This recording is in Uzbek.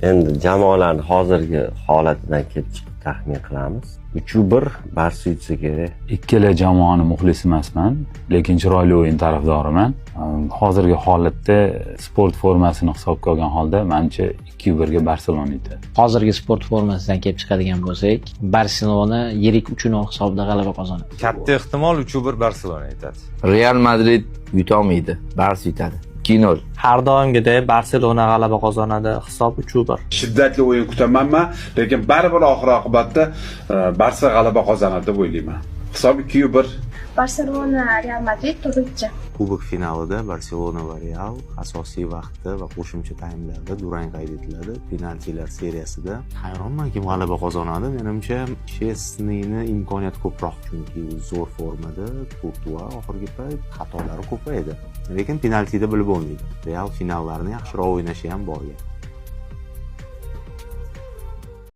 Endi jamoalarni hozirgi holatidan kelib chiqib taxmin qilamiz. 3-1 Barsa yutsa kerak. Ikkala jamoani muxlisi emasman, lekin chiroyli o'yin tarafdoriman. Hozirgi holatda sport formasini hisobga olgan holda, manimcha, 2-1 ga Barselona yutadi. Hozirgi sport formasidan kelib chiqadigan bo'lsak, Barselona yirik 3-0 hisobida g'alaba qozonadi. Katta ehtimol, 3-1 Barselona yutadi. Real Madrid yutolmaydi. Barsa yutadi. 2-0. Har doimgidek Barselona g'alaba qozonadi. Hisob 3-1. Shiddatli o'yin kutaman man, lekin baribir oxir oqibatda Barsa g'alaba qozonadi deb o'ylayman. Hisob 2-1. Barselona, Real Madrid 4-2. Kubok finalida Barselona va Real asosiy vaqtda va qo'shimcha taymlarda durang qayd etiladi. Penaltilar seriyasida hayronman, kim g'alaba qozonadi. Menimcha, Chesniyni imkoniyati ko'proq, chunki u zo'r formada, Kurtua oxirgi payt xatolari ko'paydi. Lekin penaltida bilib bo'lmaydi. Real finallarni yaxshiroq o'ynashi ham bor gap.